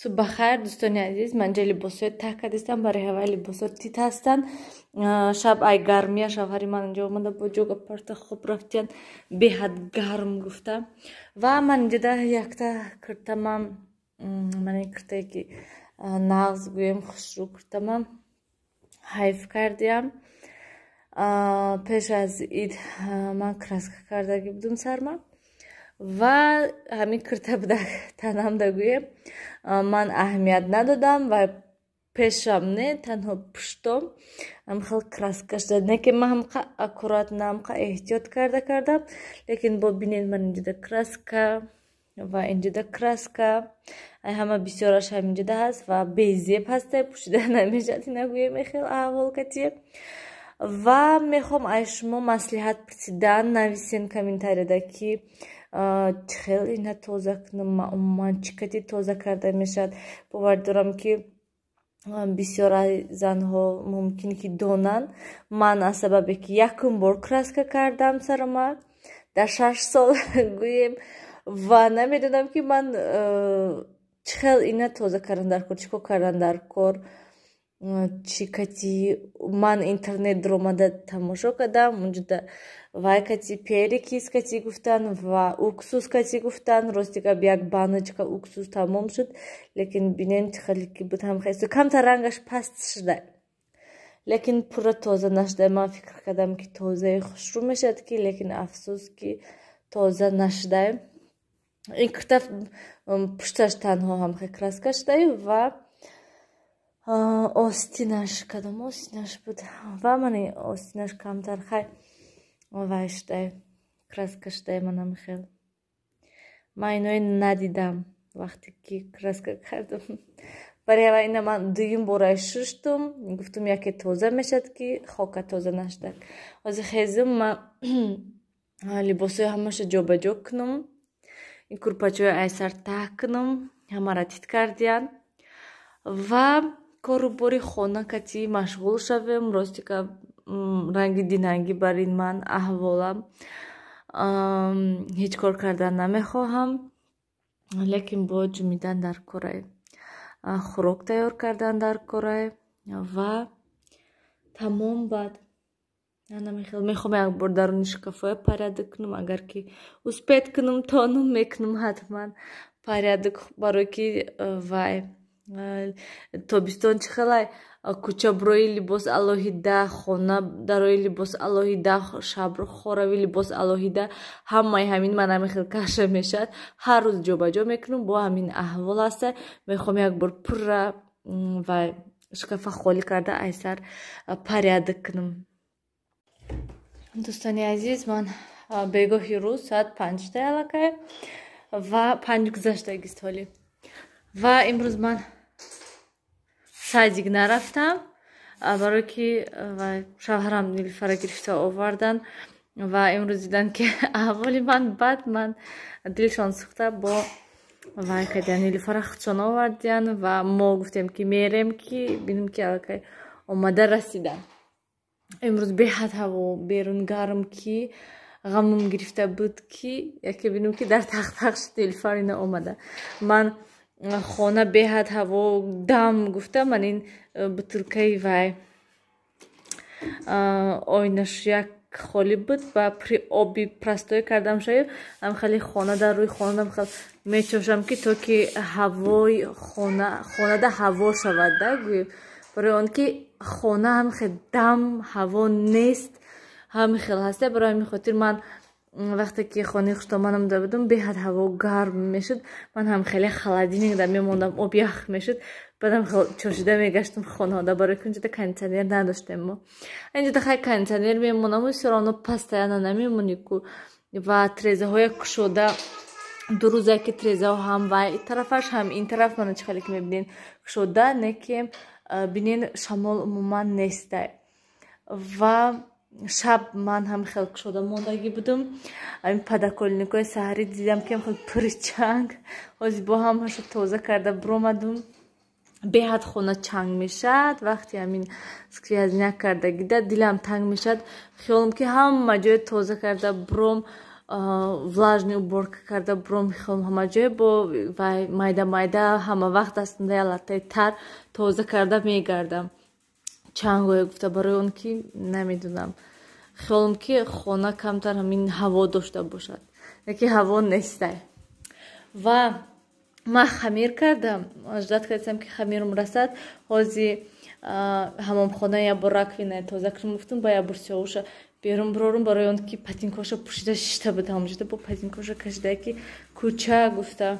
Субҳ бахайр, дӯстони азиз. Ман инҷа либосҳои таҳ кардистам, барои ҳаваи либосҳо тит ҳастанд. Шаб ай гармия шавҳари ман инҷо омада бо ҷога парта хоб рафтиян, беҳад гарм гуфта. Ва ман инҷода якта киртамам, ман ин киртае ки нағз гӯем, хушрӯ киртамам ҳайф кардиям. Пеш аз ид ман краска кардагӣ будум сарма ва ҳамин кирта буда танамда гӯем, ман аҳамият надодам ва пешам не, танҳо пуштом ҳамхел краска шуда. Не ки ман ҳамқа аккуратно, ҳамқа эҳтиёт карда кардам, лекин бо бинед, ман инҷода краска ва инҷода краска, ҳама бисёраш ҳаминҷода ҳаст ва безеб ҳаста, пӯшида намешавад, ина гӯем, хел аҳвол катие. Ва мехоҳам аз шумо маслиҳат пурсидан, нависен комментарияда, ки чӣ хел ина тоза кунам, умуман чӣ кати тоза карда мешавад. Бовар дорам, ки бисёр занҳо мумкин ки донанд. Ман аз сабабе ки якум бор краска кардам сарама дар 6 сол гӯем ва намедонам, ки ман чӣ хел ина тоза кардан дар кор, чӣ кор кардан дар кор, чӣ кати. Ман интернет омада тамошо кардам, унҷода вай кати, перекись кати гуфтан ва уксус кати гуфтан. Рости гап, як баночка уксус тамом шуд, лекин бинем, чӣ хеле ки буд, ҳам хел камтар рангаш паст шуда, лекин пурра тоза нашуда. Ман фикр кардам, ки тозаи хушрӯ мешавад ки, лекин афсӯс, ки тоза нашуда. Ин кирта пушташ танҳо ҳамхел краска шудаю ва остинаш, кадом остинаш буд, ва ман остинаш камтар хай вай шудай, краска шудай. Манам хел ман иное надидам, вақте ки краска кардам. Барои ава ина ман дуюм бора шуштум, гуфтум, яке тоза мешад, ки хока тоза нашуда. Ҳозир хезум, ман либосҳои ҳамаша ҷобаҷо кунам, ин курпачаҳои айсар таҳ кунам, ҳамаро тит кардиян ва кору бори хона кати машғул шавем. Рости гап, ранги динангӣ бар ин ман аҳволам, ҳеҷ кор кардан намехоҳам, лекин бо ҷумидан дар корай, хӯрок тайёр кардан дар корай ва тамом. Баъд мехоҳам як бор даруни шкафоя порядок кунам. Агар ки успеть кунам, тонум мекунам ҳатман порядок, барое ки вай тобистон чӣ хелай, кӯча бурои либос алоҳида, хона дарои либос алоҳида, шабхорави либос алоҳида, ҳамаи ҳамин ман ҳамин каша мешавад. Ҳар рӯз ҷобаҷо мекунам, бо ҳамин аҳвол ҳаста. Мехоҳам як бор пурра вай шкафа холӣ карда, айсар порядок кунам. Дӯстони азиз, ман бегоҳи рӯз соат 5-та аллакай ва 5 гузаштагист ҳолӣ. Ва имрӯз ман садик нарафтам, барое ки шавҳарам Нилуфара гирифта овардан ва имрӯз дидан, ки аҳволи ман бад, ман дилшон сӯхта, бо вай кардиян, Нилуфара худшон овардиян. Ва мо гуфтем, ки мерем, ки бинем, ки аллакай омада расидан. Имрӯз беҳад ҳаво берун гарм, ки ғамум гирифта буд, ки яке бинем, ки дар тахтақ шуд, Нилуфар ина омада. Ман хона беҳад ҳаво дам гуфта, ман ин бутылкаи вай оинашӯяк холӣ буд ва пури оби простой кардам шаю, ам хеле хона дар рӯи хонадам хел мечошам, ки то ки ҳавои хона, хонада ҳаво шавад да гӯем, барои он ки хона ҳам хел дам ҳаво нест, ҳами хел ҳаста. Барои ҳамин хотир ман вақте ки хонаи хуштоманам да будам, беҳад ҳаво гарм мешуд, ман ҳам хеле холодильник да мемондам, об ях мешуд, баъдам чошида мегаштам хонаода, барои ки унҷода кондитсионер надоштем мо. Инҷода хай кондитсионер мемонам, всё равно постоянно намемонӣ ку. Ва трезаҳоя кушода, 2 рӯза ки трезаҳо ҳам вай тарафаш, ҳам ин тараф, мана чӣ хеле ки мебинен, кушода, не ки бинен, шамол умуман нестай. Ва шаб ман ҳам хел кушода мондагӣ будум, ҳамин подоконникҳои саҳарӣ дидам, ки хел пури чанг. Ҳозир бо ҳамаша тоза карда биромадум. Беҳад хона чанг мешавад вақти ҳамин сквозняк кардагида, дилам танг мешавад, хиёлам ки ҳама ҷоя тоза карда биром. Влажный уборка карда буром, мехоҳам ҳама ҷое бо вай майда майда ҳама вақт дастунда латтаи тар тоза карда мегардам. Чангое гуфта, барои он ки намедунам, хиёлам ки хона камтар ҳамин ҳаво дошта бошад, лекин ҳаво нестай. Ва ман хамир кардам, ждать кардам, ки хамирум расад. Ҳози ҳамомхона як бор раковина тоза кунам гуфтум, ба як бор сиёвуша берун бирорум, барои он ки патинкоша пӯшида шишта буд ҳамонҷода, бо патинкоша кашида ки кӯча гуфта,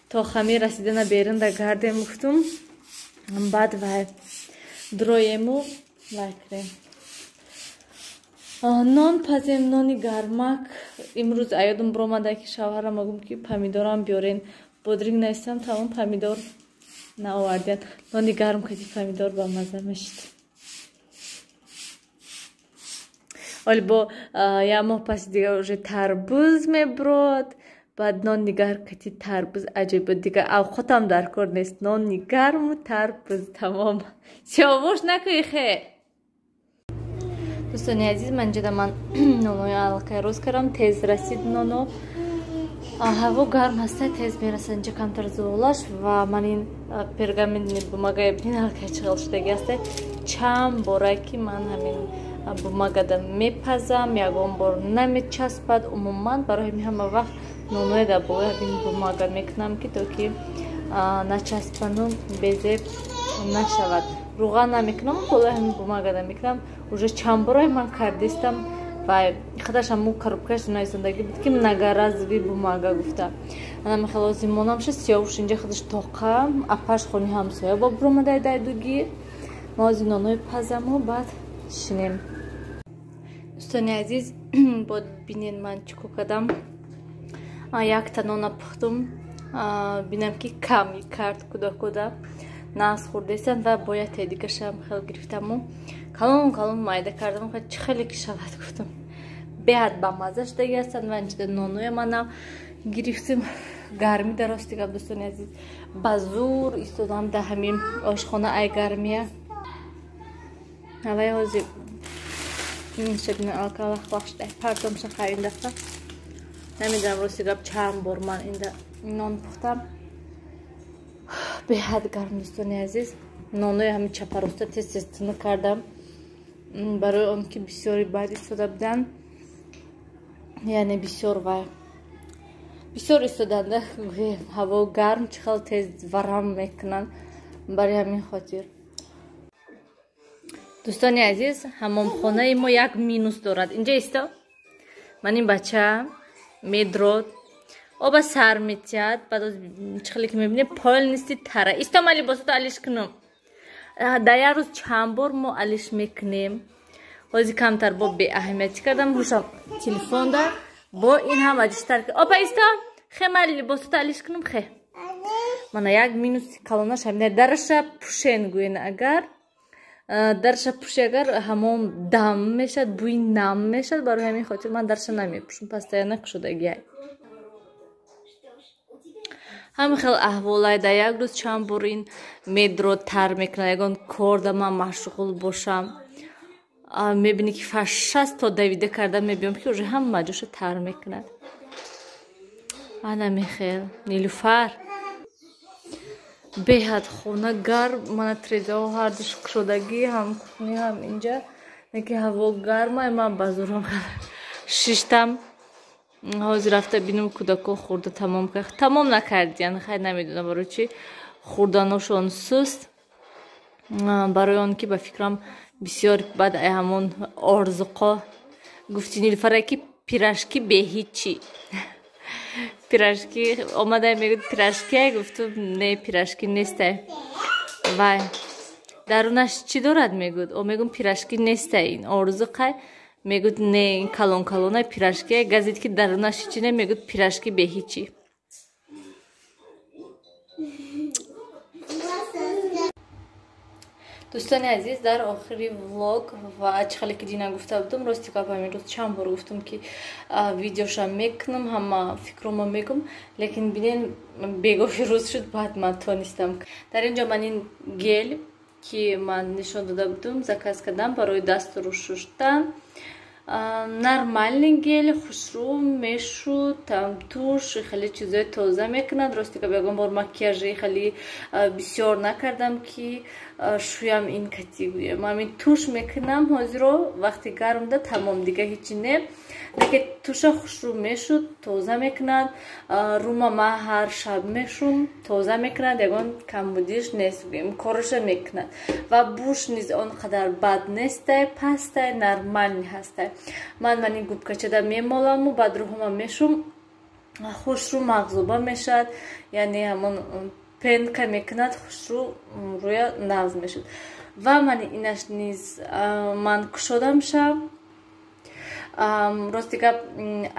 то хамир расидана берун да гардем гуфтум, баъд вай дроему вай кунем, нон пазем, нони гармак. Имрӯз аёдум биромада, ки шавҳарам гум, ки помидорам биёрен, бодринг наистам, тамом помидор наовардиян. Нони гарм кади помидор ба маза мешид. Оли бо як моҳ паси дигар уже тарбуз мебурод, баъд нони гарм кати тарбуз аҷоиб, дигар авқотам дар кор нест, нони гарму тарбуз тамом. Сиёвош накӯи хе. Дӯстони азиз, ман инҷода ман нонои аллакай роз кардам, тез расид ноно. Ҳаво гарм ҳаста, тез мерасад инҷа камтар зуволаш. Ва ман ин пергаментни бумагае бинед, аллакай чиғал шудаги ҳаста. Чанд бора ки ман ҳамин бумагада мепазам, ягон бор намечаспад. Умуман барои ҳамин ҳама вақт ноное дар болои ҳамин бумага мекунам, ки то ки начаспану безеб нашавад. Руған намекунам, болои ҳамин бумагада мекунам. Уже чанд борое ман кардистам ва худаш ҳаму коробкаш нависондагӣ буд, ки многоразовый бумага гуфта. Ана михел зимонам шуд, сиёвуш инҷа худаш тоқа, апаш хони ҳамсоя бо биромадай дайдугӣ. Мо ози нонои пазаму баъд шинем. Дӯстони азиз, бод бинед ман чӣ кор кардам. Якта нона пухтум, бинам ки ками кард, куда-куда нағз хӯрдестанд, ва бояд тедигашам хел гирифтаму калон калон майда кардам, чӣ хеле ки шавад гуфтам, беҳад бамаза шудаги ҳастанд. Ва инҷода ноноя манам гирифтим. Гармӣ дар рости гап, дӯстони азиз, ба зур истодам дар ҳамин ошхона, ай гармия. Авай ҳозир шабина алка лахлах шуда партомша. Хай, ин дафъа намедонам, рости гап, чанд бор ман инда нон пухтам. Беҳад гарм, дӯстони азиз. Нонои ҳамин чапароста тез тез тунук кардам, барои он ки бисёри баъд истода буданд, яъне бисёр вай бисёр истоданда, ҳаво гарм, чӣ хел тез варам мекунанд, барои ҳамин хотир. Дӯстони азиз, ҳамомхонаи мо як минус дорад. Инҷа исто, ман ин бача медрод, оба сар метиҳад, баъд чӣ хеле ки мебинед, полностью тара. Исто, ман либосото алиш кунам. Дар як рӯз чанд бор мо алиш мекунем. Ҳозир камтар бо беаҳамиятӣ кардам, ҳушам телефонда бо ин ҳам аҷиштар. Опа, исто, хе, ман либосото алиш кунам, хе. Мана як минуси калонаш ҳамина: дараша пӯшен гӯен, агар дарша пӯши, агар ҳамон дам мешад, бӯи нам мешад. Барои ҳамин хотир ман дарша намепӯшам, постоянно кушодагиай. Ҳамин хел аҳволай. Дар як рӯз чанд бор ин медро тар мекунад. Ягон кор да ман машғул бошам, мебинӣ ки фашаст то давида карда мебиём, ки уже ҳама ҷоша тар мекунад. Ана мехел Нилуфар, беҳад хона гарм. Мана трезаҳо ҳардуш кушодагӣ, ҳам кухни, ҳам инҷа, ки ҳаво гарма. Ман ба зурам шиштам. Ҳозир рафта бинам, кӯдако хӯрда тамом кард, тамом накардиян. Хай, намедонам барои чӣ хӯрданошон суст, барои он ки ба фикрам бисёр баъд ай ҳамон орзуқо. Гуфти Нилфара, ки пирожки беҳичи, пирожки омадай, мегӯд пирожки. Гуфту не, пирожки нестай, вай дарунаш чӣ дорад, мегӯд. О, мегӯм, пирожки нестай, ин орзуқай. Мегӯд не, ин калон калонай пирожки. Газид ки дарунаш ҳичи не, мегӯд пирожки беҳичи. Дӯстони азиз, дар охири влог ва чӣ хеле ки дина гуфта будам, рости гап, ҳамин рӯз чанд бор гуфтам, ки видеоша мекунам, ҳама фикрома мегум, лекин бинен, бегоҳи рӯз шуд, баъд ман тонистам. Дар ин ҷо ман ин гель, ки ман нишон дода будам, заказ кардам барои дасту рӯ шуштан. Нормальный гель, хушрӯ мешуд, там тушь, хеле чизои тоза мекунад. Рости гап, ягон бор макияжи хеле бисёр накардам, ки шӯям ин кати гӯям. Ҳамин тушь мекунам ҳозиро вақти гармда, тамом, дига ҳечи не. Лекин тушь а хушрӯ мешуд, тоза мекунад. Рума ма ҳар шаб мешум, тоза мекунад, ягон камбудиш нест, гӯем, короша мекунад. Ва буш низ он қадар бад нестай, пастай, нормальный ҳастай. Ман мани губка чада мемоламу баъд рӯҳама мешум, хушрӯ мағзуба мешавад, яъне ҳамон пенка мекунад, хушрӯ рӯя нағз мешуд. Ва мани инаш низ ман кушодам шаб. Рости гап,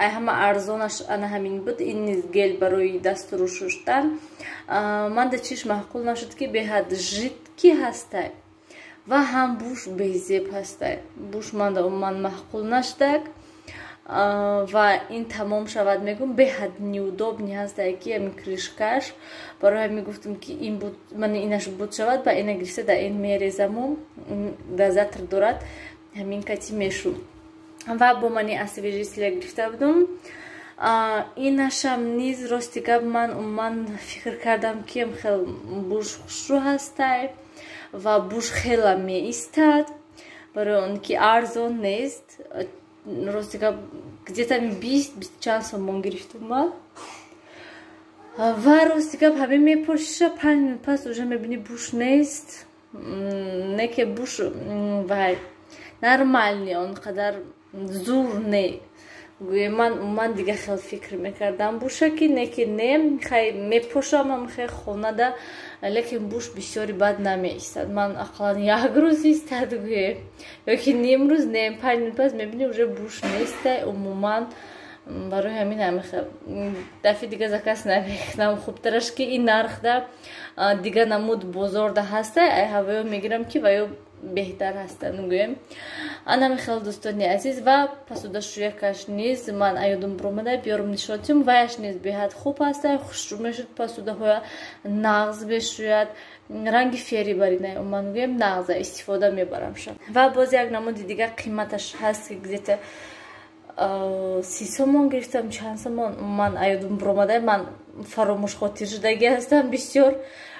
ай ҳама арзонаш ана ҳамин буд. Ин низ гель барои дастуру шуштан. Ман да чиш маъқул нашуд, ки беҳад жидкий ҳастай ва ҳам буш безеб ҳастай. Буш манда умуман маъқул нашудак. Ва ин тамом шавад, мегӯм, беҳад неудобный ҳастай, ки ҳамин крышка ш. Барои ҳамин гуфтам, ки ин буд, мани инаш буд шавад, ба ина гирифта да ин мерезаму дозатор дорад, ҳамин кати мешум. Ва бо мани освежитель я гирифта будум. Инашам низ, рости гап, ман умуман фикр кардам, ки хел буш хушрӯ ҳастай ва буш хела меистад, барои он ки арзон нест. Рости гап, где-то 20, бисту чанд сомон гирифтум ман. Ва рости гап, ҳамин мепошиша, 5 минут пас уже мебинӣ, буш нест. Не ки буш вай нормальный, он қадар зур не, гӯем. Ман умуман дига хел фикр мекардам буша, ки не, ки не, хай мепошамам, хай хонада, лекин буш бисёри бад намеистад. Ман ақаллан як рӯз истад, гӯем, ёки ним рӯз. Не, 5 минут пас мебинӣ, уже буш нестай умуман. Барои ҳамин дафъи дига заказ намекунам. Хубтараш, ки ин нархда дига намуд бозорда ҳастай, ай ҳаваё мегирам, ки ваё беҳтар ҳастанд, гӯем. Анами хел, дӯстони азиз. Ва посудашӯякаш низ ман аёдум буромада биёрум, нишонтим. Ваяш низ беҳад хуб ҳастай, хушрӯ мешуд, посудаҳоя нағз мешӯяд, ранги фери баринай, умуман гӯем, нағза истифода мебарамша. Ва боз як намуди дига қиматаш ҳаст, ки где-то 30 сомон гирифтам, чанд сомон, ман аёдум буромада, ман фаромӯшхотир шудагӣ ҳастам бисёр.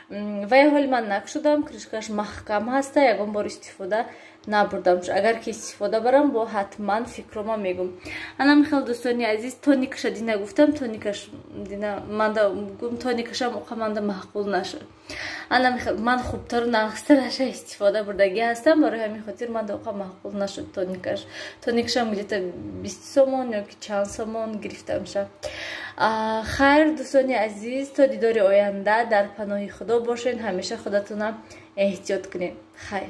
Вай ҳоли ман накушудам, крышка ш маҳкам ҳаста, ягон бор истифода набурдам. Агар ки истифода барам, бо ҳатман фикрома мегум. Анам хел, дӯстони азиз. Тоникаша дина гуфтам, тоникаш дина манда гум, тоникашам оқа манда маъқул нашуд. Анам ман хубтару нағзтараша истифода бурдагӣ ҳастам, барои ҳамин хотир манда оқа маъқул нашуд тоникаш. Тоникашам где-то 20 сомон ёки чанд сомон гирифтамша. Хайр, дӯстони азиз, то дидори оянда дар паноҳи Худо бошед, ҳамеша худатона эҳтиёт кунед. Хайр.